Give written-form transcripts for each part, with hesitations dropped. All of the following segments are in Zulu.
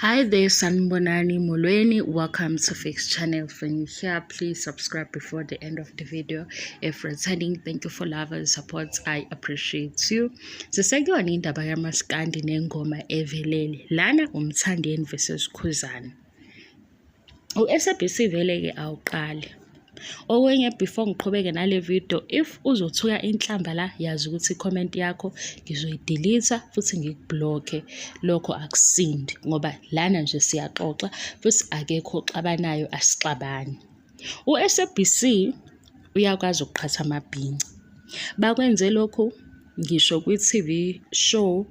Hi there, Sanibonani Molweni. Welcome to Fix Channel. If you're here, please subscribe before the end of the video. If returning, thank you for love and support. I appreciate you. Sisekuyona indaba yamaskandi nengoma evelele. Lana uMthandeni versus Khuzani. U-SABC vele-ke awuqali. Okunye before ngiqhubeke nale video, if uzothuka inhlamba la, yazi ukuthi i-comment yakho ngizoyidelete futhi ngikubhlokhe. Lokho akusindi ngoba lana nje siyaxoxa futhi akekho oxabanayo, asixabani. U-SABC uyakwazi ukuqhatha amabhinca. Bakwenze lokhu ngisho kwi-TV show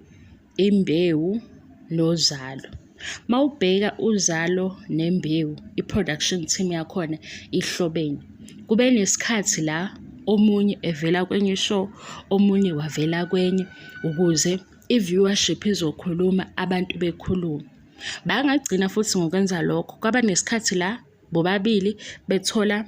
Imbewu noZalo. Mawubheka uZalo neMbewu, i-production team yakhona ihlobene. Kube nesikhathi la omunye evela kwenye i-show, omunye wavela kwenye ukuze i-viewership izokhuluma, abantu bekhulume. Bangagcina futhi ngokwenza lokho, kwaba nesikhathi la bobabili bethola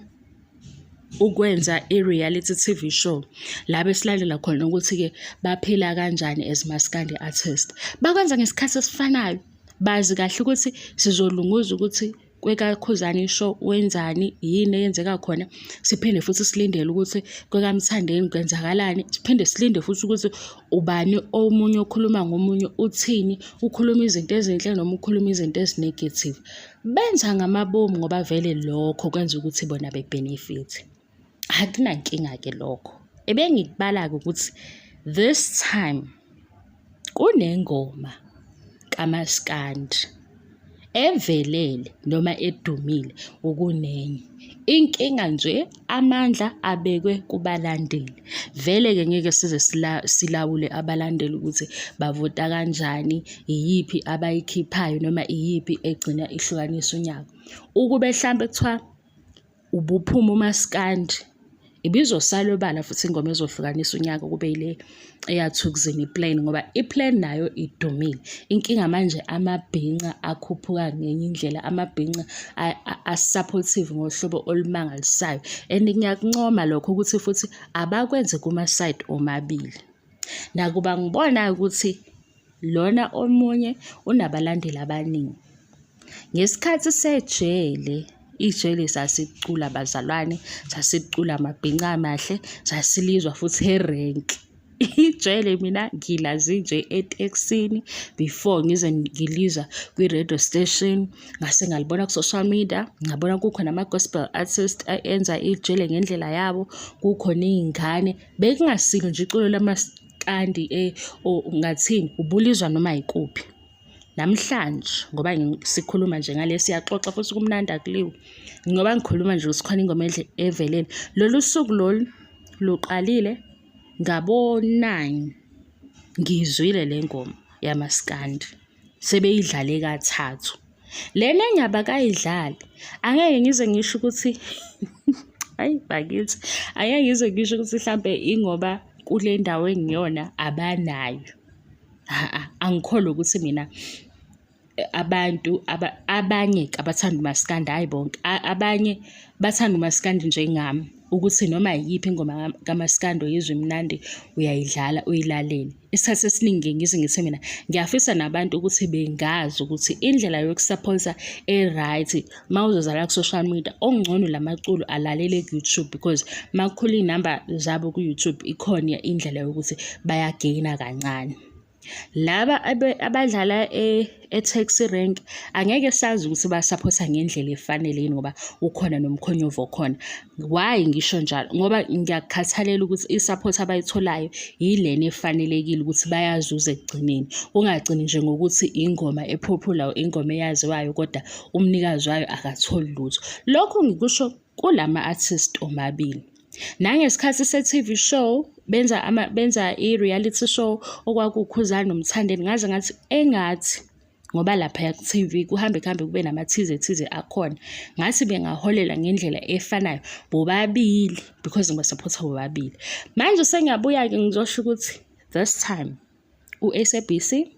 ukwenza i-reality TV show la besilandela khona ukuthi-ke baphila kanjani as maskandi artist. Bakwenza ngesikhathi esifanayo, bazi kahle ukuthi sizolunguza ukuthi kwekaKhuzani show wenzani, yini eyenzeka khona, siphinde futhi silindele ukuthi kwekaMthandeni kwenzakalani, siphinde silinde futhi ukuthi ubani omunye okhuluma ngomunye uthini, ukhuluma izinto ezinhle noma ukhuluma izinto ezi-negative. Benza ngamabomu ngoba vele lokho kwenza ukuthi bona be-benefit. Akunankinga-ke lokho. Ebengikubala-ke ukuthi this time kunengoma kamaskandi evelele noma edumile ukunenye. Inkinga nje amandla abekwe kubalandeli. Vele-ke ngeke size silawule abalandeli ukuthi bavota kanjani, iyiphi abayikhiphayo noma iyiphi egcina ihlukanisa unyaka. Ukube hlampe kuthiwa ubuphuma umaskandi, ibizosala obala futhi ingoma ezohlukanisa unyaka kube yile eyaThukzin i-plan ngoba i-plan nayo idumile. Inkinga manje amabhinca akhuphuka ngenye indlela, amabhinca a-supportive ngohlobo olumangalisayo and ngiyakuncoma lokho ukuthi futhi abakwenze kuma-side omabili. Nakuba ngibona ukuthi lona omunye unabalandeli abaningi. Ngesikhathi sejele, ijele sasicula bazalwane, sasicula amabhinca amahle, sasilizwa futhi erenki. Ijele mina ngilazi nje etekisini before ngize ngilizwa kwi-radio station, ngase ngalibona ku-social media, ngabona kukhona ama-gospel artist enza ijele ngendlela yabo, kukhona iy'ngane. Bekungasilo nje iculo lamaskandi ungathini, ubulizwa noma yikuphi. Namhlanje ngoba sikhuluma nje ngale siyaxoxa futhi kumnandi akuliwa. Ngoba ngikhuluma nje ukuthi khona ingoma enhle evelele. Lolu suku lolu luqalile ngabo-9 ngiyizwile le ngoma yamaskandi sebeyidlale kathathu. Lena enye abakayidlali angeke ngize ngisho ukuthi hayi bakithi angeke ngize ngisho ukuthi hlampe ingoba kule ndawo engiyona abanayo. Ha-a angikholwa ukuthi mina abantu abanye-ke abathanda umaskandi, hhayi bonke, abanye bathanda umaskandi njengami ukuthi noma iyiphi ingoma kamaskandi oyizwa imnandi uyayidlala uyilalele. Isikhathi esiningi ngize ngithi mina ngiyafisa nabantu ukuthi bengazi ukuthi indlela yokusaphotha e-right uma uzozala ku-social media okungcono la maculo alalele ku-YouTube because uma kukhula iy'namba zabo ku-YouTube ikhona indlela yokuthi bayageyina kancane. Laba abadlala e-taxi rank angeke sazi ukuthi basaphotha ngendlela efanele yini ngoba ukhona nomkhonyovu okhona. Why ngisho njalo? Ngoba ngiyakukhathalela ukuthi i-support abayitholayo yilena efanelekile ukuthi bayazuza ekugcineni. Kungagcini nje ngokuthi ingoma e-popular or ingoma eyaziwayo kodwa umnikazi wayo akatholi lutho. Lokhu ngikusho kulama-artist omabili. Nangesikhathi se-TV show benza benza i-reality show okwakuwuKhuzani noMthandeni ngaze ngathi engathi ngoba laphaya ku-TV kuhambe kuhambe kube namathize thize akhona ngathi bengaholela ngendlela efanayo bobabili because ngibasaphotha bobabili. Manje sengiyabuya-ke ngizosho ukuthi this time u-S_A_B_C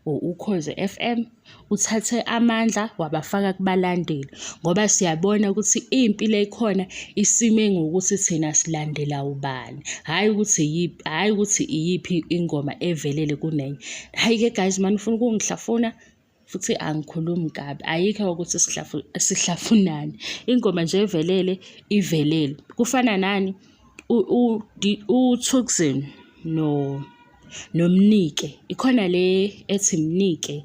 or Ukhozi F_M uthathe amandla wabafaka kubalandeli ngoba siyabona ukuthi impi le ikhona isime ngokuthi thina silandela ubani, hhayi ukuthi iyiphi, hhayi ukuthi iyiphi ingoma evelele kunenye. Hhayi-ke guys, uma nifuna ukungihlafuna Futhi angikhulumi kabi, ayikho ukuthi sihlafunane. Ingoma nje evelele ivelele. Kufana nani? UThukzin noMnike. Ikhona le ethi Mnike,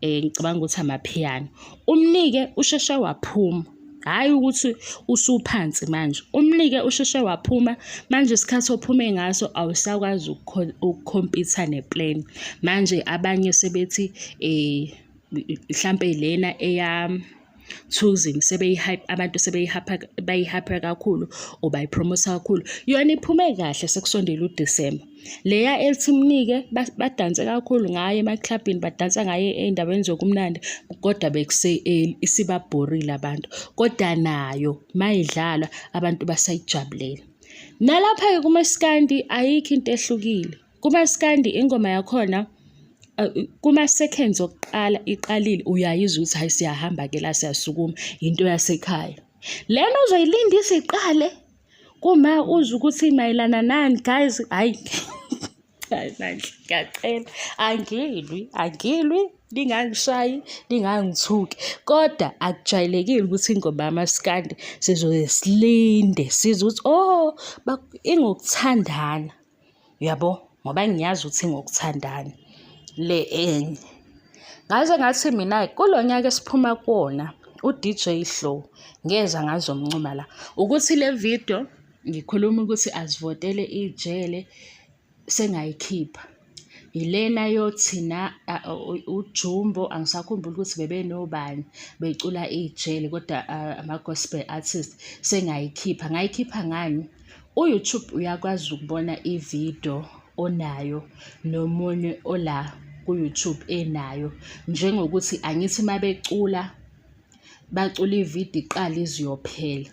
ngicabanga ukuthi amaphiyano. UMnike usheshe waphuma, hhayi ukuthi usuphansi manje. UMnike usheshe waphuma, manje isikhathi ophume ngaso awusakwazi ukukhompitha ne-plan. Manje abanye sebethi hlampe lena eya Tourism sebeyi-hype abantu sebeyi-hype bayi-hype kakhulu or bayiphromotha kakhulu. Yona iphume kahle sekusondele uDisemba. Leya elithi mnike badanse kakhulu ngayo emaklabhini, badansa ngayo ey'ndaweni zokumnandi kodwa bekuse-early isibabhorile abantu. Kodwa nayo mayidlalwa abantu basayijabulela. Nalapha-ke kumaskandi ayikho into ehlukile. Kumaskandi ingoma yakhona kuma-seconds okuqala iqalile uyayizwa ukuthi hhayi siyahamba-ke la siyasukuma, into yasekhaya. Lena ozoyilinda ize iqale kuma uzwe ukuthi mayelana nani guys, hhayi cha bandla ngiyacela angilwi, angilwi ningangishayi, ningangithuki. Kodwa akujwayelekile ukuthi ingoma yamaskandi sizoze silinde sizwe ukuthi oh ingokuthandana. Uyabo? Ngoba ngiyazi ukuthi ngokuthandana le enye. Ngaze ngathi mina kulo nyaka esiphuma kuwona u-D_J Hlo ngeza ngazomncoma la ukuthi le video ngikhuluma ukuthi asivotele ijele sengayikhipha. Yilena yothina uJumbo angisakhumbuli ukuthi bebenobani becula ijele kodwa ama-gospel artist sengayikhipha. Ngayikhipha ngani? U-YouTube uyakwazi ukubona i-video onayo nomunye ola ku-YouTube enayo. Njengokuthi angithi uma becula, bacula ividiyo iqale ize iyophela.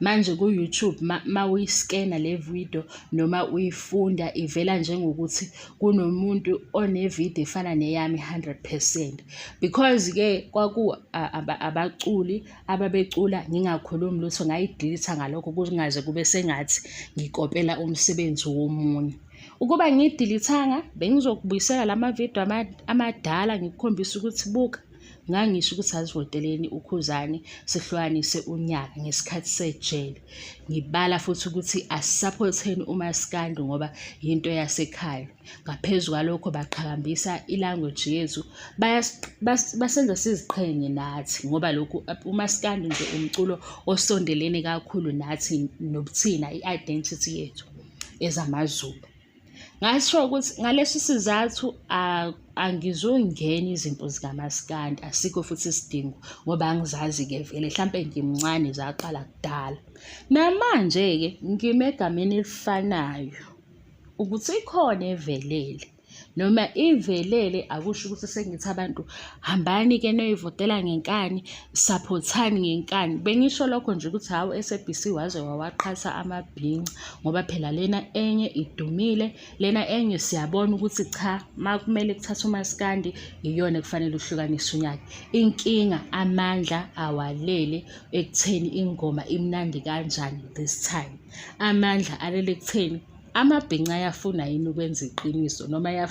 Manje ku-YouTube uma uyiskena le vidiyo noma uyifunda ivela njengokuthi kunomuntu onevidiyo efana neyami 100 percent. Because-ke kwaku abaculi ababecula ngingakhulumi lutho ngayi-delete-a ngalokho kungaze kube sengathi ngikopela umsebenzi womunye. Ukuba angiyi-delete-anga bengizokubuyisela la mavidiyo amadala ngikukhombise ukuthi buka ngangisho ukuthi asivoteleni uKhuzani sihlukanise unyaka ngesikhathi sejele. Ngibala futhi ukuthi asisaphotheni umaskandi ngoba yinto yasekhaya. Ngaphezu kwalokho baqhakambisa i-language yethu, basenza siziqhenye nathi ngoba lokhu umaskandi nje umculo osondelene kakhulu nathi nobuthina, i-identity yethu as amaZulu. Ngasho ukuthi ngalesi sizathu angizungena izinto zikamaskandi, asikho futhi isidingo ngoba angizazi-ke vele hlampe ngimncane zaqala kudala. Namanje-ke ngime egameni elifanayo ukuthi ikhona evelele noma ivelele akusho ukuthi sengithi abantu hambani-ke niyoyivotela ngenkani, saphothani ngenkani. Bengisho lokho nje ukuthi hhawu u-S_A_B_C waze wawaqhatha amabhinca ngoba phela lena enye idumile, lena enye siyabona ukuthi cha uma kumele kuthathwe umaskandi iyona ekufanele uhlukanise unyaka. Inkinga amandla awalele ekutheni ingoma imnandi kanjani this time. Amandla alele ekutheni amabhinca ayafuna yini ukwenza iqiniso noma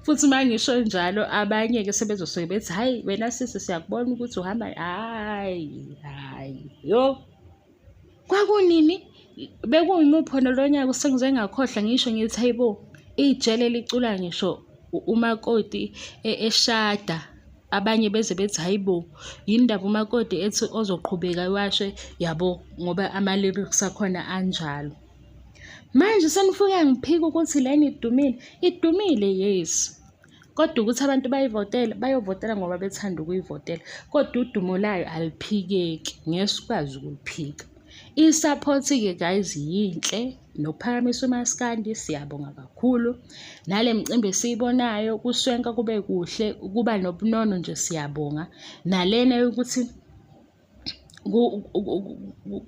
futhi uma ngisho njalo abanye-ke sebezosuke bethi hhayi wena sisi siyakubona ukuthi uhamba hhayi hhayi yo kwakunini bekuyimuphi wona lo nyaka sengize ngakhohlwa ngisho ngithi hayi bo ijele licula ngisho umakoti eshada abanye beze bethi hayi bo yini ndaba umakoti ethi ozoqhubeka ewashe yabo ngoba ama-lyrics akhona anjalo. Manje senifika ngiphika ukuthi lena idumile. Idumile yes. Kodwa ukuthi abantu bayivotele, bayovotela ngoba bethanda ukuyivotela. Kodwa udumo layo aluphikeki, ngeke sikwazi ukuliphika. I-support-ke guys yinhle nokuphakamisa umaskandi siyabonga kakhulu. Nale micimbi esiyibonayo kuswenka kube kuhle, kuba nobunono nje siyabonga. Nalena yokuthi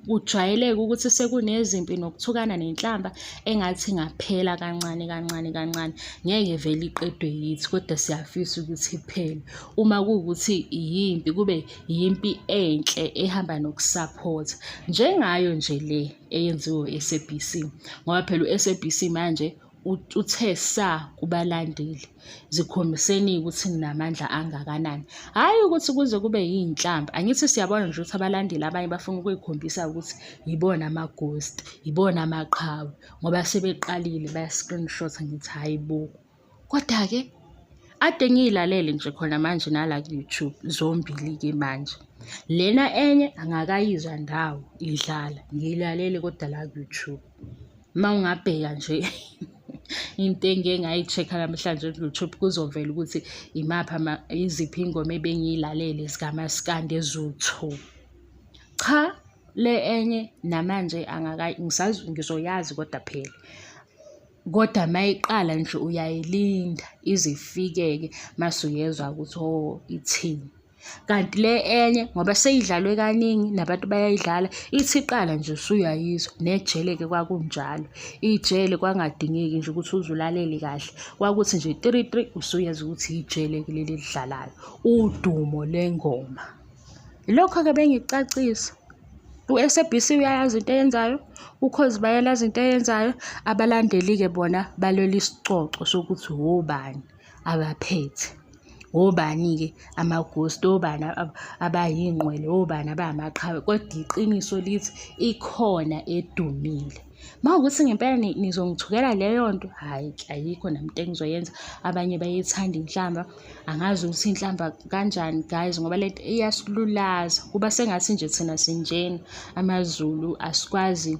kujwayeleke ukuthi sekunezimpi nokuthukana nenhlamba engathi ingaphela kancane kancane kancane. Ngeke vele iqedwe yithi kodwa siyafisa ukuthi iphele. Uma kuwukuthi yimpi kube yimpi enhle ehamba nokusaphotha. Njengayo nje le eyenziwe u-S_A_B_C ngoba phela u-S_A_B_C manje. Uthe sa kubalandeli, zikhombiseni ukuthi ninamandla angakanani. Hhayi ukuthi kuze kube yiy'nhlamba, angithi siyabona nje ukuthi abalandeli abanye bafuna ukuy'khombisa ukuthi yibona ama-ghost, yibona amaqhawe ngoba sebeqalile baya-screenshot-a ngithi hhayi bo. Koda-ke ade ngiyilalele nje khona manje nala ku-YouTube zombili-ke manje. Lena enye angakayizwa ndawo idlala, ngiyilalele kodwa la ku-YouTube. Uma ungabheka nje into engike ngayi-check-a namhlanje ku-YouTube kuzovela ukuthi imaphi iziphi iy'ngoma ebengiyilalele zikamaskandi eziwu-two. Cha, le enye namanje ngizoyazi kodwa phela. Kodwa uma iqala nje uyayilinda ize ifike-ke mase uyezwa ukuthi oh ithini. Kanti le enye ngoba seyidlalwe kaningi nabantu bayayidlala, ithi iqala nje usuyayizwa. Nejele-ke kwakunjalo, ijele kwangadingeki nje ukuthi uze ulalele kahle, kwakuthi nje tiri tiri usuyezwa ukuthi ijele-ke leli elidlalayo, udumo lwengoma. Ilokho-ke bengikucacisa. U-S_A_B_C uyayazi into eyenzayo, Ukhozi bayalazi into eyenzayo, abalandeli-ke bona balwela isicoco sokuthi wobani abaphethe. Obani-ke ama-ghost, obani abayingqwele, obani abamaqhawe, kodwa iqiniso lithi ikhona edumile. Uma kuwukuthi ngempela nizongithukela leyo nto, hhayi-ke ayikho nami into engizoyenza. Abanye bayithanda inhlamba, angazi ukuthi inhlamba kanjani guys ngoba le nto iyasilulaza. Kuba sengathi nje thina sinjena amaZulu asikwazi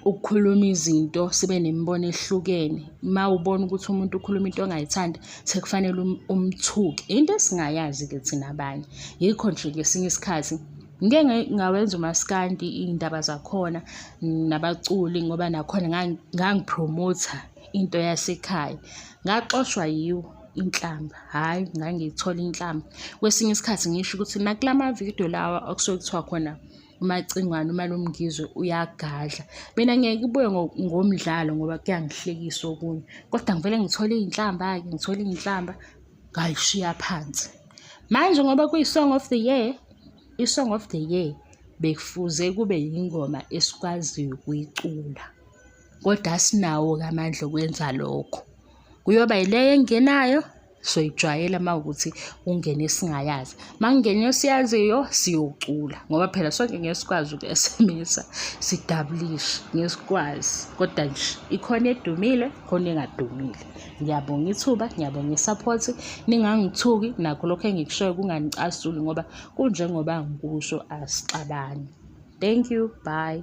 ukukhuluma izinto sibe nemibono ehlukene. Uma ubona ukuthi umuntu ukhuluma into ongayithandi sekufanele umthuke, into esingayazi-ke thina abanye. Yikho nje ngesinye isikhathi ngike ngawenza umaskandi iy'ndaba zakhona nabaculi ngoba nakhona ngangiphromotha into yasekhaya. Ngaxoshwa yiwo inhlamba, hhayi ngangiyithola inhlamba. Kwesinye isikhathi ngisho ukuthi nakula mavidiyo lawa okusuke kuthiwa khona uMacingwane uMalume Ngizwe uyagadla. Mina ngeke ngibuye ngomdlalo ngoba kuyangihlekisa okunye, kodwa ngivele ngithole iy'nhlamba-ke, ngithole iy'nhlamba ngayishiya phansi. Manje ngoba kuyi-song of the year, i-song of the year bekufuze kube yingoma esikwaziyo ukuyicula, kodwa asinawo-ke amandla okwenza lokho. Kuyoba yileyo engenayo soyijwayela uma kuwukuthi kungene esingayazi. Uma kungene esiyaziyo siyocula ngoba phela sonke ngeke sikwazi uku-S_M_S-a sidabulishe, ngeke sikwazi. Kodwa nje ikhona edumile, khona engadumile. Ngiyabonga ithuba, ngiyabonga i-support, ningangithuki nakho lokhu engikushoyo kunganicasuli ngoba kunjengoba ngikusho asixabani. Thank you, bye.